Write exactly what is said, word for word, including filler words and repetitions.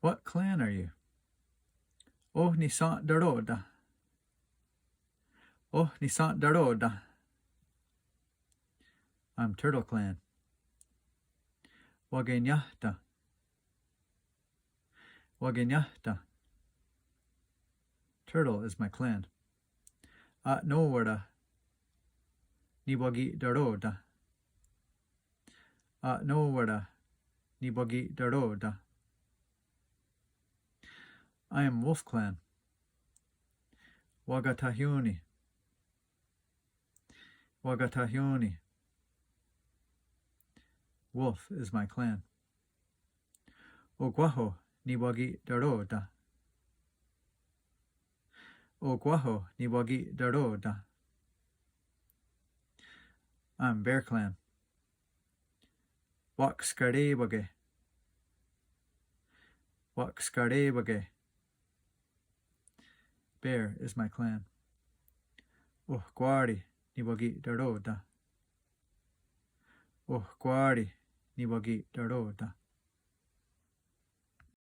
What clan are you? Oh nisen'tarò:ten. Oh nisen'tarò:ten. I'm Turtle Clan. Wakeniáhta. Wakeniáhta. Turtle is my clan. A'nó:wara niwaki'tarò:ten. A'nó:wara niwaki'tarò:ten. I am Wolf Clan. Wakathahión:ni. Wakathahión:ni. Wolf is my clan. Okwáho niwaki'tarò:ten. Okwáho niwaki'tarò:ten. I'm Bear Clan. Wakskaré:wake. Wakskaré:wake. Bear is my clan. Ohkwá:ri niwaki'tarò:ten. Ohkwá:ri niwaki'tarò:ten.